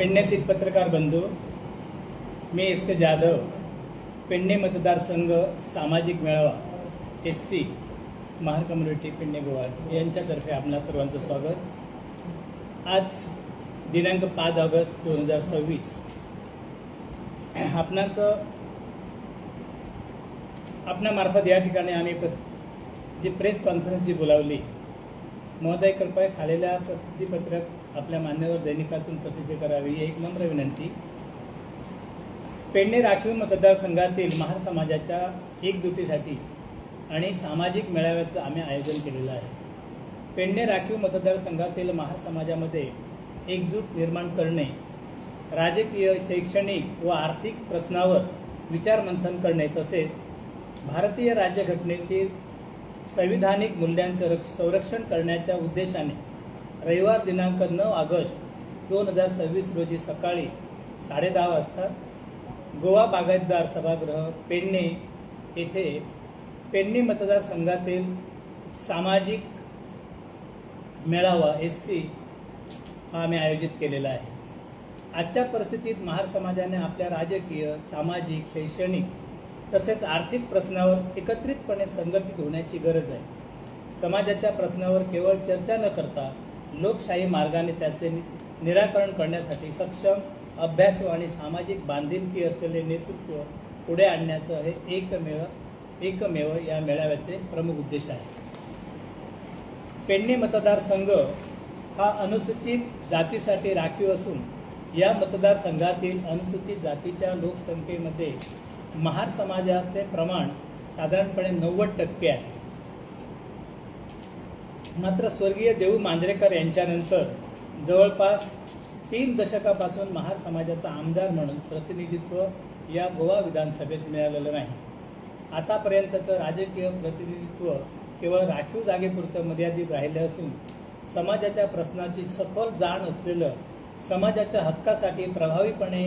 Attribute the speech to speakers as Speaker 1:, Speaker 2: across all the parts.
Speaker 1: पेडण्यातील पत्रकार बंधू, मी एस के जाधव, पेडणे मतदारसंघ सामाजिक मेळावा S C Mahar community Pedne Goa यांच्यातर्फे आपणा सर्वांचं स्वागत. आज दिनांक 5 ऑगस्ट 2026 आपणाचं आपणामार्फत या ठिकाणी आम्ही जी प्रेस कॉन्फरन्स जी बोलावली, महोदय, कृपया खालील प्रसिद्धीपत्रक आपल्या मान्यवर दैनिकातून प्रसिद्ध करावी ही एक नम्र विनंती. पेडणे राखीव मतदारसंघातील महार समाजाच्या एकजुटीसाठी आणि सामाजिक मेळाव्याचं आम्ही आयोजन केलेलं आहे. पेडणे राखीव मतदारसंघातील महार समाजामध्ये एकजूट निर्माण करणे, राजकीय, शैक्षणिक व आर्थिक प्रश्नावर विचारमंथन करणे, तसेच भारतीय राज्यघटनेतील संविधानिक मूल्यांचं संरक्षण करण्याच्या उद्देशाने रविवार दिनांक 9 ऑगस्ट 2026 रोजी सकाळी 10:30 वाजता गोवा बागायतदार सभागृह, पेडणे येथे पेडणे मतदारसंघातील सामाजिक मेळावा एस सी हा आम्ही आयोजित केलेला आहे. आजच्या परिस्थितीत महार समाजाने आपल्या राजकीय, सामाजिक, शैक्षणिक तसेच आर्थिक प्रश्नावर एकत्रितपणे संघटित होण्याची गरज आहे. समाजाच्या प्रश्नावर केवळ चर्चा न करता लोकशाही मार्गाने त्याचे निराकरण करण्यासाठी सक्षम, अभ्यासू आणि सामाजिक बांधिलकी असलेले नेतृत्व पुढे आणण्याचं हे एकमेव एकमेव या मेळाव्याचे प्रमुख उद्देश आहे. पेडणे मतदारसंघ हा अनुसूचित जातीसाठी राखीव असून या मतदारसंघातील अनुसूचित जातीच्या लोकसंख्येमध्ये महार समाजाचे प्रमाण साधारणपणे 90% आहे. मात्र स्वर्गीय देऊ मांजरेकर यांच्यानंतर जवळपास 3 दशकापासून महार समाजाचा आमदार म्हणून प्रतिनिधित्व या गोवा विधानसभेत मिळालेलं नाही. आतापर्यंतचं राजकीय प्रतिनिधित्व केवळ राखीव जागेपुरतं मर्यादित राहिले असून समाजाच्या प्रश्नाची सखोल जाण असलेलं, समाजाच्या हक्कासाठी प्रभावीपणे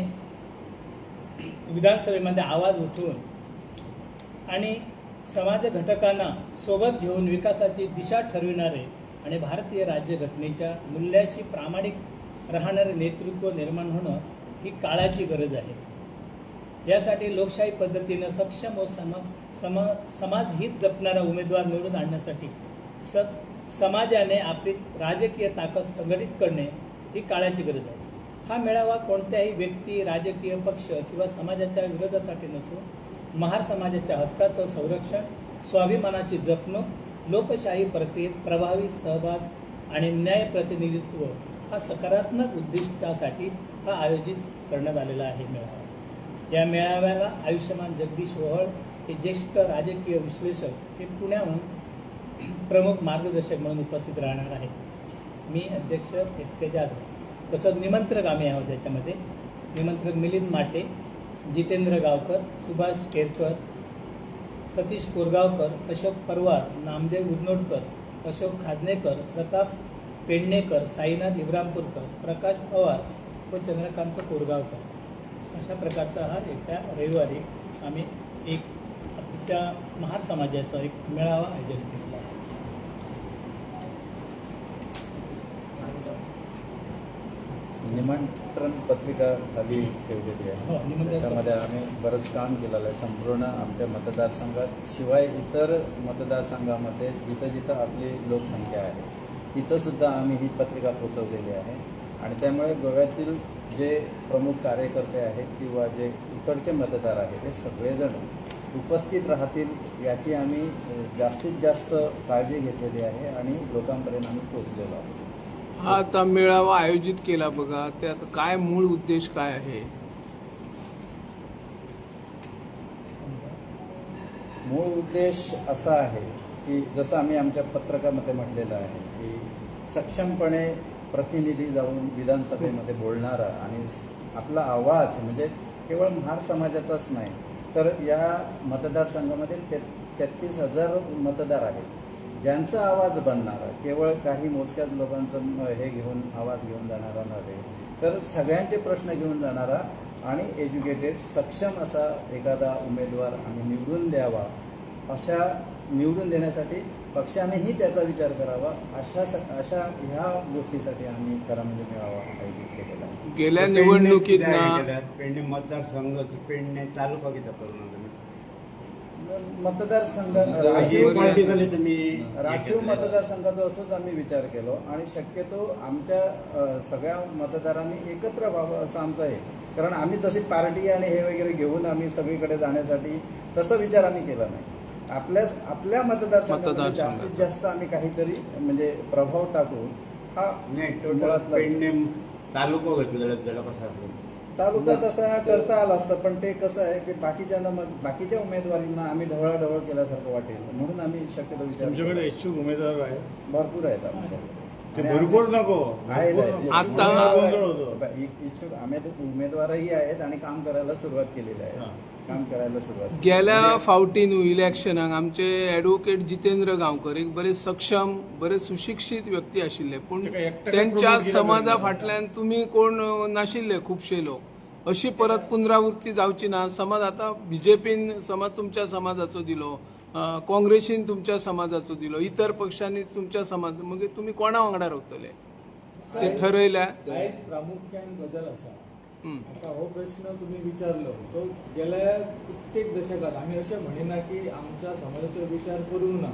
Speaker 1: विधानसभेमध्ये आवाज उठवून आणि समाज घटकांना सोबत घेऊन विकासाची दिशा ठरविणारे आणि भारतीय राज्यघटनेच्या मूल्याशी प्रामाणिक राहणारे नेतृत्व निर्माण होणं ही काळाची गरज आहे. यासाठी लोकशाही पद्धतीनं सक्षम व सम सम समाजहित जपणारा उमेदवार निवडून आणण्यासाठी समाजाने आपली राजकीय ताकद संघटित करणे ही काळाची गरज आहे. हा मेळावा कोणत्याही व्यक्ती, राजकीय पक्ष किंवा समाजाच्या विरोधासाठी नसून महार समाजाच्या हक्काचं संरक्षण, स्वाभिमानाची जपणूक, लोकशाही प्रक्रियेत प्रभावी सहभाग आणि न्याय प्रतिनिधित्व हा सकारात्मक उद्दिष्टासाठी हा आयोजित करण्यात आलेला आहे मेळावा. या मेळाव्याला आयुष्यमान जगदीश ओहळ हे ज्येष्ठ राजकीय विश्लेषक हे पुण्याहून प्रमुख मार्गदर्शक म्हणून उपस्थित राहणार आहेत. मी अध्यक्ष एस के जाधव, तसंच निमंत्रक आम्ही आहोत. त्याच्यामध्ये निमंत्रक मिलिंद माटे, जितेंद्र गावकर, सुभाष केरकर, सतीश कोरगावकर, अशोक परवार, नामदेव उदनोटकर, अशोक खादनेकर, प्रताप पेडणेकर, साईनाथ इब्रामपूरकर, प्रकाश पवार व चंद्रकांत कोरगावकर. अशा प्रकारचा हा येत्या रविवारी आम्ही एक त्या महार समाजाचा एक मेळावा आयोजन केलेला आहे.
Speaker 2: निमंत्रण पत्रिका खाली ठेवलेली आहे.
Speaker 1: हो, निमंत्रण.
Speaker 2: त्याच्यामध्ये आम्ही बरंच काम केलेलं आहे. संपूर्ण आमच्या मतदारसंघात शिवाय इतर मतदारसंघामध्ये जिथं जिथं आपली लोकसंख्या आहे तिथंसुद्धा आम्ही ही पत्रिका पोचवलेली आहे आणि त्यामुळे गोव्यातील जे प्रमुख कार्यकर्ते आहेत किंवा जे इकडचे मतदार आहेत ते सगळेजण उपस्थित राहतील याची आम्ही जास्तीत जास्त काळजी घेतलेली आहे आणि लोकांपर्यंत आम्ही पोचलेलो आहोत.
Speaker 3: हा आता मेळावा आयोजित केला बघा, त्यात काय मूळ उद्देश काय आहे?
Speaker 2: मूळ उद्देश असा आहे की जसं आम्ही आमच्या पत्रकामध्ये म्हटलेलं आहे की सक्षमपणे प्रतिनिधी जाऊन विधानसभेमध्ये बोलणारा आणि आपला आवाज, म्हणजे केवळ महार समाजाचाच नाही तर या मतदारसंघामध्ये 33,000 मतदार आहेत, ज्यांचा आवाज बनणारा, केवळ काही मोजक्याच लोकांचं हे घेऊन आवाज घेऊन जाणारा नव्हे तर सगळ्यांचे प्रश्न घेऊन जाणारा आणि एज्युकेटेड, सक्षम असा एखादा उमेदवार आम्ही निवडून द्यावा, अशा निवडून देण्यासाठी पक्षानेही त्याचा विचार करावा, अशा ह्या गोष्टीसाठी आम्ही खरं म्हणजे मेळावा आयोजित केलेला आहे.
Speaker 3: गेल्या
Speaker 4: पेडणे
Speaker 3: निवडणुकीत
Speaker 4: कित्याक
Speaker 3: ना
Speaker 4: हे केल्यात? पेडणे मतदारसंघ, पेडणे तालुका कित्याक करूना तुम्ही?
Speaker 2: मतदारसंघ
Speaker 4: म्हणजे
Speaker 2: राखीव
Speaker 4: पॉलिटिकली तुम्ही हे
Speaker 2: राखीव
Speaker 4: घेतलेलं.
Speaker 2: मतदारसंघाचा असंच आम्ही विचार केलो आणि शक्यतो आमच्या सगळ्या मतदारांनी एकत्र व्हावं असं आमचं आहे, कारण आम्ही तशी पार्टी आणि हे वगैरे घेऊन आम्ही सगळीकडे जाण्यासाठी तसं विचार आम्ही केला नाही. आपल्या आपल्या मतदारसंघामध्ये
Speaker 3: मतदारसंघात.
Speaker 2: जास्तीत जास्त आम्ही काहीतरी म्हणजे प्रभाव टाकू हा
Speaker 4: नाही, टोटल
Speaker 2: मुळातला विचार.
Speaker 4: पेडणे तालुका घेतलेला जाल्यार कसं जातलें?
Speaker 2: तालुका तसा करता आला असता, पण ते कसं आहे की बाकीच्यांना मग बाकीच्या उमेदवारींना आम्ही ढवळाढवळ केल्यासारखं वाटेल, म्हणून आम्ही शक्यतो विचार
Speaker 5: तुमच्याकडे
Speaker 2: केला.
Speaker 5: इच्छुक उमेदवार आहेत?
Speaker 2: भरपूर आहेत आमच्याकडे.
Speaker 5: ते
Speaker 2: आणि
Speaker 5: भरपूर नको.
Speaker 2: आहेत,
Speaker 5: भरपूर
Speaker 2: आहेत.
Speaker 5: नको.
Speaker 3: आता-
Speaker 5: म्हणून गोंधळ होतो.
Speaker 2: इच्छुक उमेदवारही आहेत आणि काम करायला सुरुवात केलेली आहे.
Speaker 5: हा.
Speaker 2: काम करायला सुरुवात केली.
Speaker 3: गेल्या फावटी न्हू इलेक्शनाक आमचे एडवोकेट जितेंद्र गांवकर एक बरे सक्षम, बरे सुशिक्षीत व्यक्ती आशिल्ले, पूण
Speaker 5: ताका एकट्याक
Speaker 3: त्यांच्या
Speaker 5: promote कित्याक
Speaker 3: समाजा
Speaker 5: करिना?
Speaker 3: फाटल्यान तुमी कोण नाशिल्ले खुबशे लोक. अशी परत पुनरावृत्ती जावची ना. समाज आता बीजेपीन समाज तुमच्या समाजाचो दिलो, काँग्रेसीन तुमच्या समाजाचो दिलो, इतर पक्षांनी तुमच्या समाज, मागीर तुमी कोणा वांगडा रावतले ते ठरयल्या?
Speaker 6: आयज प्रामुख्यान गजाल आसा.
Speaker 3: हम्म.
Speaker 6: आता हो प्रश्न तुमी विचारलो तो गेल्या कित्येक दशकात आमी अशें म्हणिना की आमच्या समाजाचो विचार करूंक ना.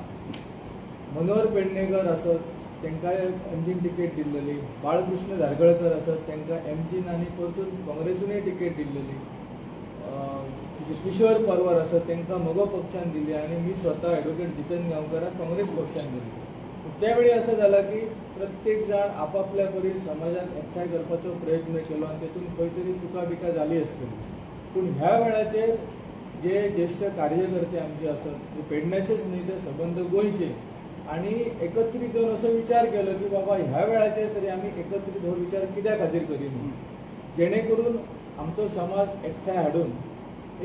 Speaker 6: मनोहर पेडणेकर आसत तांकां एमजीन तिकेट दिल्लेली, बाळकृष्ण धारगळकर आसत तांकां एमजीन आनी परतून काँग्रेसूनय तिकेट दिल्लेली, किशोर परवर आसत तांकां मगो पक्षान दिली आनी मी स्वता एडवोकेट जितेंद्र गांवकराक काँग्रेस पक्षान दिली. त्यावेळी असं झालं की प्रत्येक जाण आपापल्या परीन समाजात एकठांय करपाचो प्रयत्न केलो आनी तेतून खंय तरी चुका बिका जाली आसतली. पूण ह्या वेळाचेर जे ज्येश्ठ कार्यकर्ते आमचे आसत ते पेडण्याचेच न्हय ते सबंद गोंयचे, आनी एकत्रीत येवन असो विचार केलो की बाबा ह्या वेळाचेर तरी आमी एकत्रीत हो विचार कित्या खातीर करिना, जेणे करून आमचो समाज एकठांय हाडून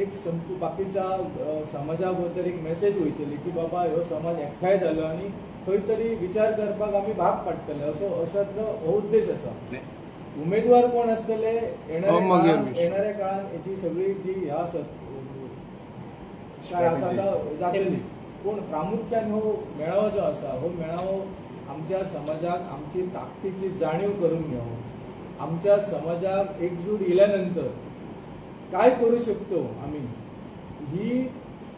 Speaker 6: एक संपू बाकीच्या समाजा बद्दल एक मेसेज वयतली की बाबा ह्यो समाज एकठांय जालो आनी खंय तरी विचार करपाक आमी भाग पाडटले, असो अशातलो हो उद्देश आसा.
Speaker 4: नाही.
Speaker 6: उमेदवार कोण आसतले येणाऱ्या
Speaker 3: हो, मागीर
Speaker 6: काळात
Speaker 3: विशय.
Speaker 6: येणाऱ्या काळात हेची सगळी जी ह्या आसत काय आसा आतां जातली. पूण प्रामुख्यान हो मेळावो जो आसा हो मेळावो आमच्या समाजाक आमची ताकदीची जाणीव करून घेवप, आमच्या समाजाक एकजूट येयल्या नंतर काय करू शकतो आमी ही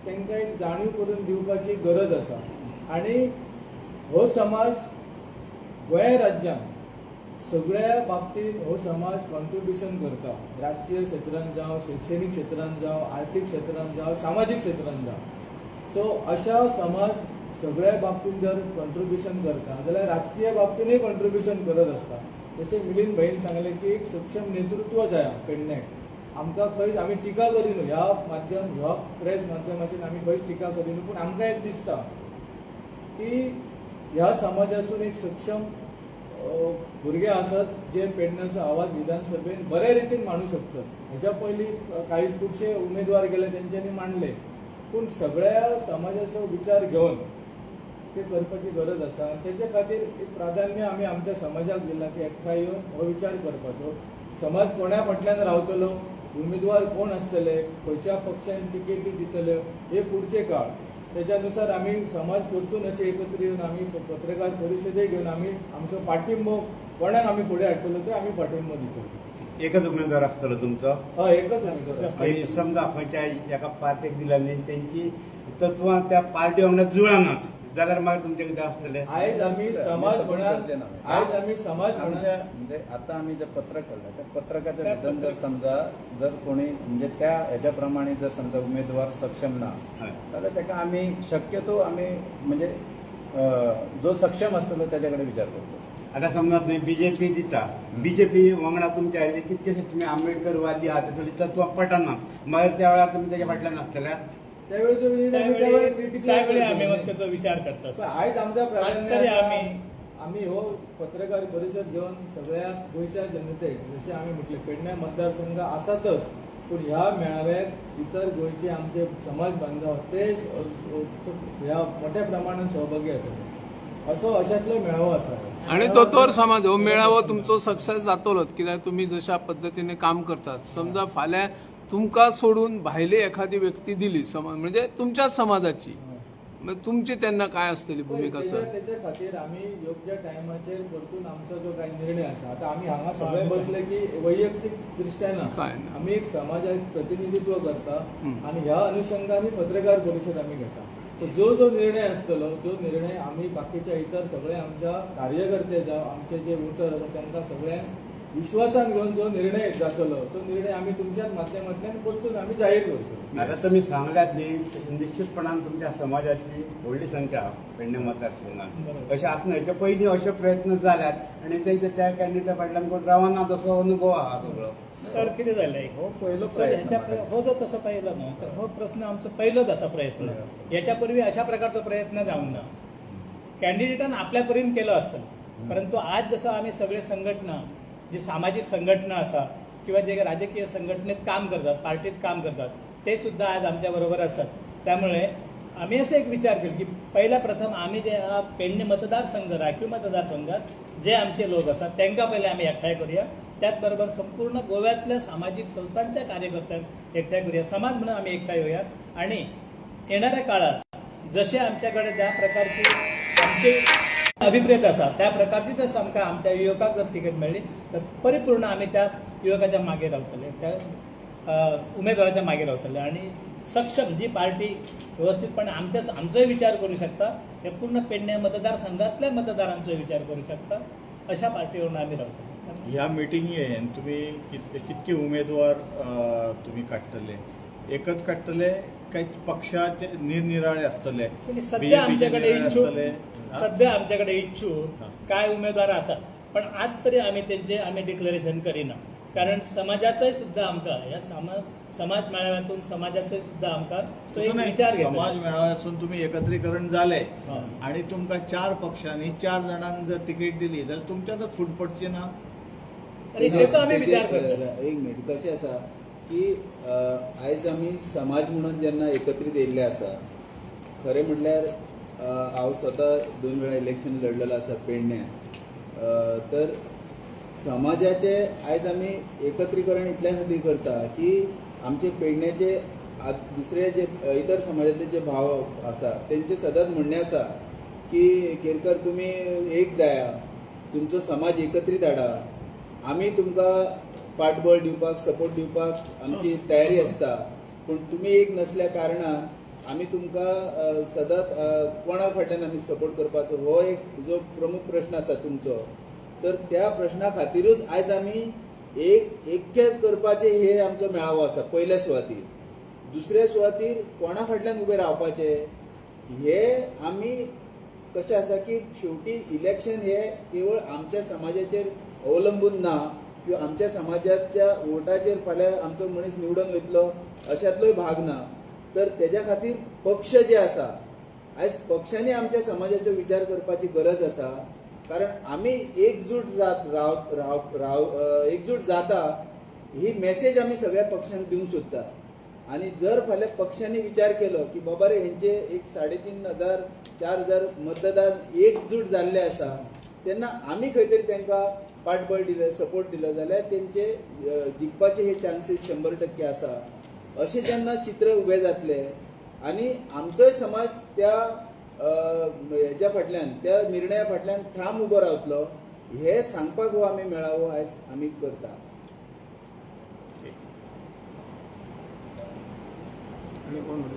Speaker 6: तांकां एक जाणीव करून दिवपाची गरज आसा. आनी हो समाज गोंय राज्यांत सगळ्या बाबतींत हो समाज कॉन्ट्रिब्युशन करता, राजकीय क्षेत्रांत जावं, शिक्षणीक क्षेत्रांत जावं, आर्थीक क्षेत्रांत जावं, सामाजीक क्षेत्रांत जावं. सो अशा समाज सगळ्या बाबतींत जर कॉन्ट्रिब्युशन करता जाल्यार राजकीय बाबतीनूय कॉन्ट्रिब्युशन करत आसता. जशें मिलिंद भाईन सांगलें की एक सक्षम नेतृत्व जाय पेडण्याक. आमकां खंयच आमी टिका करिनू ह्या माध्यम ह्या प्रेस माध्यमाचेर आमी खंयच टिका करिनू, पूण आमकां एक दिसता की ह्या समाजासून एक सक्षम भुरगे आसत जे पेडण्याचो आवाज विधानसभेन बऱ्या रितीन मांडू शकतात. हेच्या पयलीं काही खुबशे उमेदवार गेले तेंच्यांनी मांडले, पूण सगळ्या समाजाचो विचार घेवन ते करपाची गरज आसा आनी तेचे खातीर एक प्राधान्य आमी आमच्या समाजाक दिलां की एकठांय येवन हो विचार करपाचो. समाज कोणा फाटल्यान रावतलो, उमेदवार कोण आसतले, खंयच्या पक्षान तिकेटी दितल्यो हे पुढचे काळ. तेच्या नुसार आमी समाज परतून अशे एकत्र येवन आमी पत्रकार परिशदे घेवन आमी आमचो पाठिंबो कोणाक आमी फुडें हाडटलो ते आमी पाठिंबो दितले.
Speaker 4: एकच उमेदवार आसतलो तुमचो?
Speaker 6: हय, एकच उमेदवार आसतलो.
Speaker 4: आणि समजा खंयच्या एका पार्टीक दिला न्ही, तेंची तत्वां त्या पार्टी वांगडा जुळनात जाल्यार मागीर तुमचें कितें आसतलें?
Speaker 6: आयज आमी समाज म्हणान आयज आमी समाज
Speaker 2: आमच्या
Speaker 6: म्हणान
Speaker 2: म्हणजे आता आम्ही जे पत्रक काढलं त्या पत्रकाच्या भितर जर समजा जर कोणी म्हणजे त्या ह्याच्या प्रमाणे जर समजा उमेदवार सक्षम ना
Speaker 4: हय.
Speaker 2: जाल्यार ताका आमी शक्यतो आमी म्हणजे जो सक्षम आसतलो त्याच्याकडे विचार करतो.
Speaker 4: आता समजा न्ही बीजेपी दिता, बीजेपी वांगडा तुमच्या कितकेशे तुमी आंबेडकरवादी आहात, तेतूंतली तत्वां पटना, मागीर त्या वेळार तुमी तेच्या फाटल्यान आसतले?
Speaker 6: त्यावेळेचो निर्णय आमी
Speaker 1: त्यावेळी
Speaker 6: declare
Speaker 1: त्यावेळी आम्ही मग
Speaker 6: करतले.
Speaker 1: त्याचो विचार करता.
Speaker 6: पण आयज आमचा प्राधान्य
Speaker 1: आज तरी
Speaker 6: आसा, आमी हो पत्रकार परिशद घेवन सगळ्या गोंयच्या जनतेक, जशें आमी म्हटलें पेडणे मतदारसंघ आसातच, पूण ह्या मेळाव्याक इतर गोंयचे आमचे समाज बांधव ते ह्या मोठ्या प्रमाणात सहभागी जातले असो अशातलो मेळावो आसा.
Speaker 3: आणि दोतोर समाज हो मेळावो तुमचो सक्सेस जातलोच, कित्याक तुमी जशा पद्दतीने काम करतात. समजा फाल्यां तुमकां सोडून भायली एखादी व्यक्ती दिली समाज म्हणजे तुमच्याच समाजाची, मागीर तुमची तेन्ना काय आसतली भुमिका सर?
Speaker 6: तेच्या खातीर आमी योग्य टायमाचेर परतून आमचो जो काही निर्णय आसा, आतां आमी हांगा सगळे बसले की वैयक्तीक दृश्ट्या ना,
Speaker 3: काय ना.
Speaker 6: आमी एक समाजाक प्रतिनिधित्व करता आनी ह्या अनुशंगान पत्रकार परिशद आमी घेता. सो जो जो निर्णय आसतलो, जो निर्णय आमी बाकीच्या इतर सगळे आमच्या कार्यकर्ते जावं आमचे जे वोटर आसा तांकां सगळ्यांक विश्वासान घेवन जो निर्णय जातलो तो निर्णय आमी तुमच्याच माध्यमांतल्यान परतून आमी जाहीर करतलो.
Speaker 4: आता तुमी सांगल्यात न्ही, निश्चितपणान तुमच्या समाजाची व्हडली संख्या पेडणे मतदारसंघात अशें आसना. हेच्या पयलीं अशे प्रयत्न जाल्यात आनी तेंच्या त्या कॅन्डिडेटा फाटल्यान कोण रावना तसो अनुभव आहा सगळो.
Speaker 1: सर कितें जालें,
Speaker 2: हो पयलो
Speaker 1: सर
Speaker 2: प्रयत्न
Speaker 1: ह्याच्या
Speaker 2: म्हाका
Speaker 1: हो जो तसो पाहिलं ना तर हो प्रश्न आमचो पहिलोच असा प्रयत्न. याच्या पूर्वी अशा प्रकारचा प्रयत्न जावंक ना. कॅन्डिडेटान आपल्या परीन केलो आसतलो, परंतु आज जसं आम्ही सगळे संघटना जी सामाजिक संघटना आसा किंवा जे राजकीय संघटनेत काम करतात, पार्टीत काम करतात, ते सुद्धा आज आमच्या बरोबर असतात. त्यामुळे आम्ही असं एक विचार केला की पहिला प्रथम आम्ही जे हा पेडणे मतदारसंघ राखीव मतदारसंघात जे आमचे लोक आसात तांकां पयले आमी एकठांय करूया. त्याच बरोबर संपूर्ण गोव्यातल्या सामाजिक संस्थांच्या कार्यकर्त्यांक एकठांय करूया. समाज म्हणून आम्ही एकठांय येऊया आणि येणाऱ्या काळात जसे आमच्याकडे ज्या प्रकारची आमची अभिप्रेत आसा त्या प्रकारची जर आमकां आमच्या युवकाक जर तिकेट मेळ्ळी तर परिपूर्ण आमी त्या युवकाच्या मागे रावतले, त्या उमेदवाराच्या मागे रावतले आणि सक्षम जी पार्टी व्यवस्थितपणे आमच्या आमचोय विचार करू शकता, हे पूर्ण पेडणे मतदारसंघातल्या मतदारांचोय विचार करू शकता, अशा पार्टीवरून आमी रावतले.
Speaker 5: ह्या मिटिंगेन तुमी कितके उमेदवार तुमी काडटले? एकच काडटले काय पक्षाचे निरनिराळे आसतले?
Speaker 1: म्हणजे सध्या
Speaker 5: BJP चे
Speaker 1: आमच्याकडे
Speaker 5: निराळे
Speaker 1: इच्छुक
Speaker 5: आसतले? हा?
Speaker 1: सध्या आमच्याकडे इच्छुक
Speaker 5: हा.
Speaker 1: काय उमेदवार आसात, पण आज तरी आमी तेंचे आमी डिक्लेरेशन करिना, कारण समाजाचोय सुद्धा आमकां ह्या समाज मेळाव्यातून समाजाचोय सुद्धा आमकां तो एक
Speaker 5: तसं नाही,
Speaker 1: विचार घेतला.
Speaker 5: समाज मेळाव्यासून तुम्ही एकत्रीकरण जाले
Speaker 1: हा.
Speaker 5: आणि तुमकां चार पक्षांनी चार जाणांक जर तिकीट दिली जाल्यार तुमच्यातच फूट पडची ना.
Speaker 1: आणि तेचो आमी विचार करता.
Speaker 2: एक मिनिट, कशें आसा की आयज आमी समाज म्हणून जेन्ना एकत्रीत येयल्ले आसा, खरें म्हणल्यार हांव स्वता 2 वेळा इलेक्शन लढलेलो आसा पेडण्यां, तर समाजाचे आयज आमी एकत्रीकरण इतल्या खातीर करता की आमचे पेडण्याचे दुसरे जे इतर समाजातले जे भाव आसा तेंचे सदांच म्हणणें आसा की केरकर तुमी एक जाया, तुमचो समाज एकत्रीत हाडा, आमी तुमकां पाठबळ दिवपाक सपोर्ट दिवपाक आमची तयारी आसता, पूण तुमी एक नसल्या कारणान आमी तुमकां सदांच कोणा फाटल्यान आमी सपोर्ट करपाचो हो एक जो प्रमुख प्रश्न आसा तुमचो, तर त्या प्रश्ना खातीरूच आयज आमी एक एक्य करपाचे हे आमचो मेळावो आसा पयल्या सुवातीर. दुसऱ्या सुवातीर कोणा फाटल्यान उबे रावपाचे हे आमी कशें आसा की शेवटी इलेक्शन हे केवळ आमच्या समाजाचेर अवलंबून ना किंवा आमच्या समाजाच्या वोटाचेर फाल्यां आमचो मनीस निवडून वयतलो अशांतलोय भाग ना, तर तेज्या खातीर पक्ष जे आसा आयज पक्षांनी आमच्या समाजाचो विचार करपाची गरज आसा, कारण आमी एकजूट राव राव राव एकजूट जाता ही मेसेज आमी सगळ्या पक्षांक दिवंक सोदता. आनी जर फाल्यां पक्षांनी विचार केलो की बाबा रे हेंचे एक 3,500 4,000 मतदार एकजूट जाल्ले आसा, तेन्ना आमी खंय तरी तांकां पाठबळ दिलें सपोर्ट दिलो जाल्यार तेंचे जिखपाचे हे चान्सीस 100% आसा. अशें जेन्ना चित्र उबें जातलें आनी आमचोय समाज त्या हेज्या फाटल्यान त्या निर्णया फाटल्यान ठाम उबो रावतलो हे सांगपाक हो आमी मेळावो आयज आमी करता.
Speaker 3: आनी कोण उलयता?